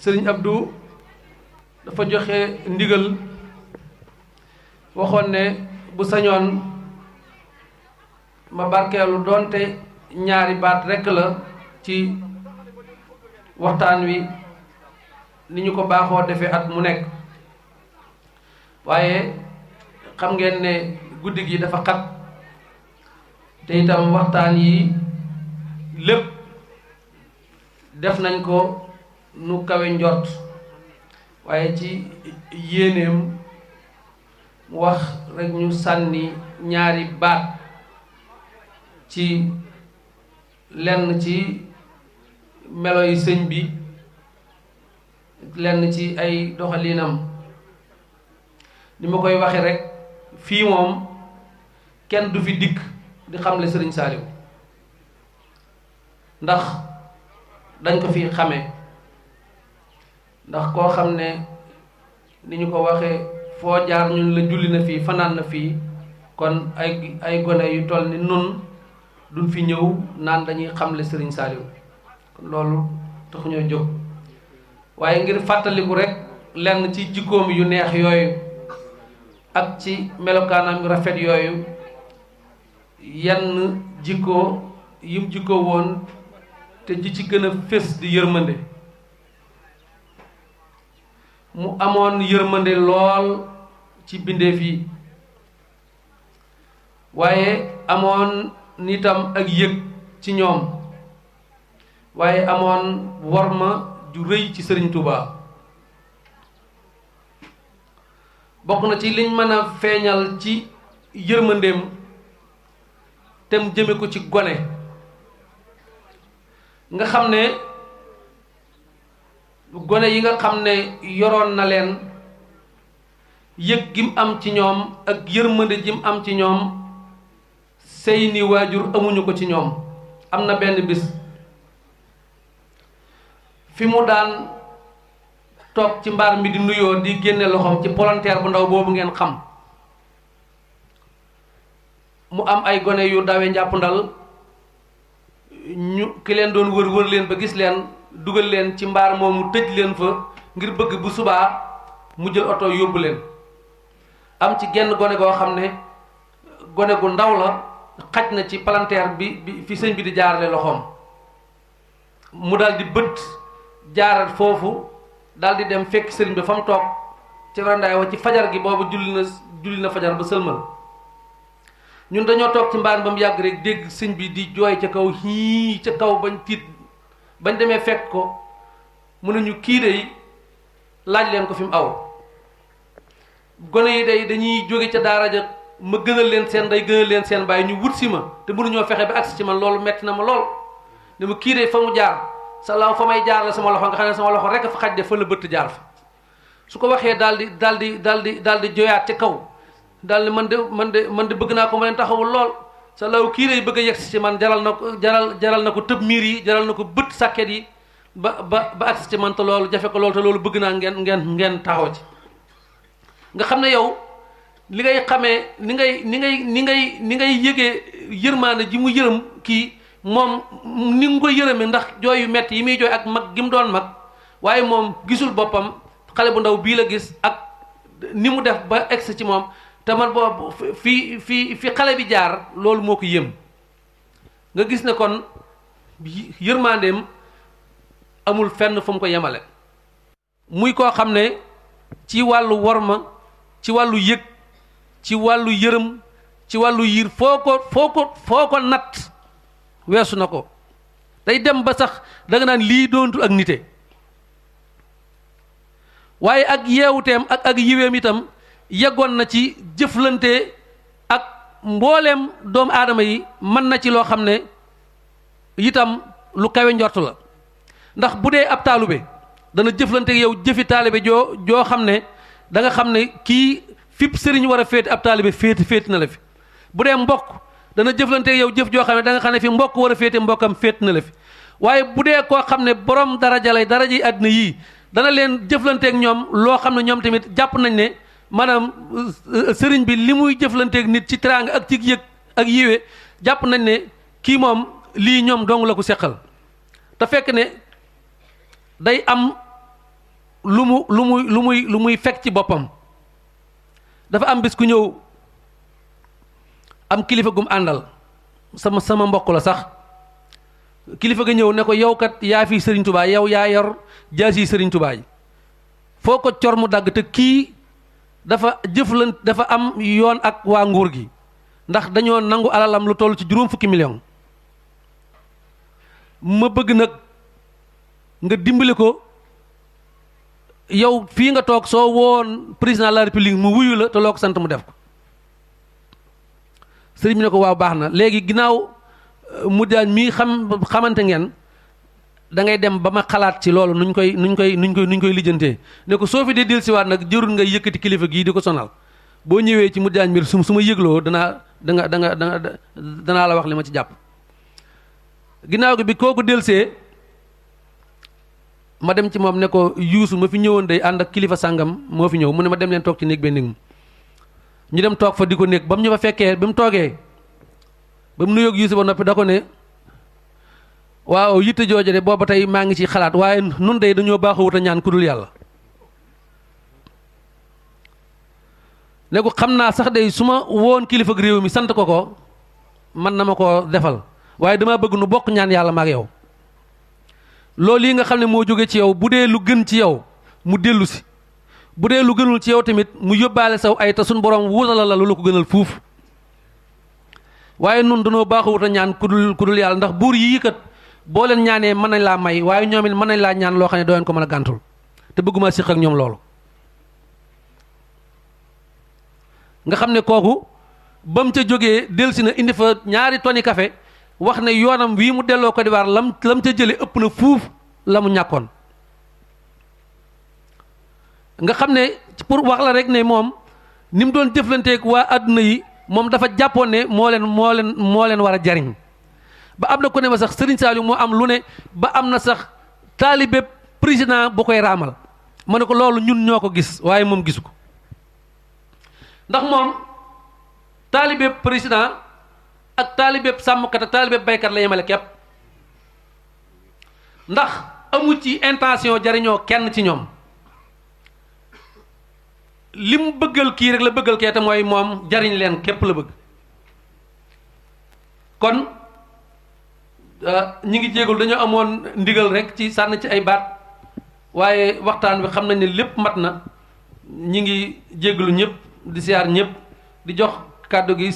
sëriñ Abdou dafa joxe ndigal waxoon ne bu sañoon ma barkeelu doonte ñaari baat rekk la ci waxtaan wi ni ñu ko baaxoo defee at mu nekk waaye xam ngeen ne guddi gi dafa xat te itam waxtaan yi lépp def nañ ko nu kawe njort waaye ci yéeneem mu wax rekk ñu sànni ñaari baat ci lenn ci melo yi sëñ bi lenn ci ay doxalinam ni ma koy waxe rekk fii moom kenn du fi dikk di xamle sëriñ Saaliw ndax dañ ko fi xame ndax koo xam ne ni ñu ko waxee foo jaar ñun la julli na fii fanaan na fii kon ay gone yu toll ni nun duñ fi ñëw naan dañuy xamle sëriñ Saaliw kon loolu taxuñoo jóg waaye ngir fàttaliku rekk lenn ci jikkoom yu neex yooyu ak ci melokaanam yu rafet yooyu yenn jikko yim jikko woon te ji ci gën a fés di yërmande mu amoon yërmande lool ci bindeef yi waaye amoon nitam ak yëg ci ñoom waaye amoon worma ju rëy ci Sëriñ Tuubaa bokk na ci liñ mën a feeñal ci yërmandeem te mu jëme ko ci gone nga xam ne gone yi nga xam ne yoroon na leen yëg gim am ci ñoom ak yërmande jim am ci ñoom seeni waajur amuñu ko ci ñoom am na benn bis fi mu daan toog ci mbaar mi di nuyoo di génne loxoom ci palanteer bu ndaw boobu ngeen xam mu am ay gone yu dawe njàpp ndal ñu ki leen doon wër leen ba gis leen dugal leen ci mbaar moomu tëj leen fa ngir bëgg bu subaa mu jël oto yóbbu leen am ci genn gone goo xam ne gone gu ndaw la xaj na ci palanteer bi fi sëñ bi di jaarale loxoom mu daal di bët jaaral foofu daal di dem fekk sëriñ bi fa mu toog ci randaay wa ci fajar gi boobu julli na fajar ba sëlmal ñun dañoo toog ci mbaan ba mu yàgg rek dégg sëñ bi di jooy ca kaw hii ca kaw bañ tiit bañ demee fekk ko mu ne ñu kii de laaj leen ko fi mu aw gone yi day dañuy jóge ca daara ja ma gënal leen seen day gënal leen seen bàyyi ñu wut si ma te mënuñoo fexe ba agsi ci man loolu metti na ma lool ne ma kii de fa mu jaar sa law fa may jaar la sama loxo nga xam ne sama loxo rek fa xaj de fa la bëtt jaar fa su ko waxee daal di joyaat ca kaw daal di man de bëgg naa ko ma leen taxawul lool sa law kii day bëgg a yegsi ci man jaral na ko tëb miir yi jaral na ko bët sàkket yi ba agsi ci man te loolu jafe ko loolu te loolu bëgg naa ngeen taxaw ci nga xam ne yow li ngay xamee ni ngay yëgee yërmaande ji mu yërëm kii moom ni nga ko yërëme ndax jooy yu metti yi muy jooy ak mag gi mu doon mag waaye moom gisul boppam xale bu ndaw bii la gis ak ni mu def ba egsi ci moom te man boobu fi xale bi jaar loolu moo ko yëm nga gis ne kon yërmandeem amul fenn fu mu ko yemale muy koo xam ne ci wàllu worma ci wàllu yëg ci wàllu yërëm ci wàllu yiir foo ko natt weesu na ko day dem ba sax da nga naan lii doontul ak nite waaye ak yeewuteem ak yiweem itam yeggoon na ci jëflante ak mbooleem doomu aadama yi mën na ci loo xam ne itam lu kawe njort la ndax bu dee ab taalube dana jëflante yow jëfi taalibe joo xam ne da nga xam ne kii fip sëriñ war a féeti ab taalibe féeti na la fi bu dee mbokk dana jëflante yow jëf joo xam ne da nga xam ne fi mbokk war a féete mbokkam féet na la fi waaye bu dee koo xam ne borom daraja lay daraja yi àddina yii dana leen jëflanteek ñoom loo xam ne ñoom tamit jàpp nañ ne maanaam sëriñ bi li muy jëflanteek nit ci teraanga ak ci yëg ak yiwe jàpp nañ ne kii moom lii ñoom dong la ko seqal te fekk ne day am lu muy fekk ci boppam. dafa am bis ku ñëw am kilifa gum àndal sama mbokk la sax kilifa ga ñëw ne ko yow kat yaa fi Serigne Touba yow yaa yor jaasi Serigne Touba yi foo ko cor mu dagg te kii dafa dafa am yoon ak waa nguur gi ndax dañoo nangu alalam lu toll ci 50 millions ma bëgg nag nga dimbali ko yow fii nga toog soo woon président de la république mu wuyu la te loo ko sant mu def ko sëriñ bi ne ko waaw baax na léegi ginnaaw mu daan mii xamante ngeen da ngay dem ba ma xalaat ci loolu nuñ koy lijjantee ne ko soo fi dee dellusiwaat nag jërul nga yëkkati kilifa gii di ko sonal boo ñëwee ci mu daan mbir su ma yëgloo danaa la wax li ma ci jàpp. ginnaaw gi bi kooku delsee ma dem ci moom ne ko yuusu ma fi ñëwoon day ànd ak kilifa sàngam moo fi ñëw mu ne ma dem leen toog ci néeg benn néeg ñu dem toog fa di ko néeg ba mu ñu fa fekkee ba mu toogee ba mu nuyoog yuusu ba noppi da ko ne waaw yitte jooju de booba tey maa ngi ci xalaat waaye nun day dañoo baaxawut a ñaan ku dul yàlla ne ko xam naa sax day su ma woon kilifa ak réew mi sant ko man na ma ko defal waaye damaa bëgg nu bokk ñaan yàlla ma ak yow loolu yi nga xam ne moo jóge ci yow bu dee lu gën ci yow mu dellu si bu dee lu gënul ci yow tamit mu yóbbaale saw ay te suñ borom wuutala la lu ko gënal fuuf waaye nun dañoo baaxawut a ñaan ku dul yàlla ndax buur yii kat boo leen ñaanee mën nañ laa may waaye ñoom it mën nañ laa ñaan loo xam ne doo leen ko mën a gàntul te bëgguma siq ak ñoom loolu nga xam ne kooku ba mu ca jógee dellusi na indi fa ñaari toni café wax ne yoonam wii mu delloo Côte d'Ivoire lam ca jële ëpp na fuuf la mu ñàkkoon nga xam ne pour wax la rek ne moom ni mu doon jëflanteeg waa àdduna yi moom dafa jàppoon ne moo leen war a jariñ ba am na ko ne ma sax Serigne Saliou moo am lu ne ba am na sax taalibe président bu koy raamal ma ne ko loolu ñun ñoo ko gis waaye moom gisu ko ndax moom taalibe président ak taalibe sàmmkat ak taalibe baykat la yemale képp ndax amu ci intention jariñoo kenn ci ñoom li mu bëggal kii rek la bëggal kee te mooy moom jariñ leen képp la bëgg kon ñi ngi jéegul dañoo amoon ndigal rek ci sànn ci ay baat waaye waxtaan wi xam nañ ne lépp mat na ñi ngi jégalu ñëpp di siyaar ñëpp di jox kàddu gi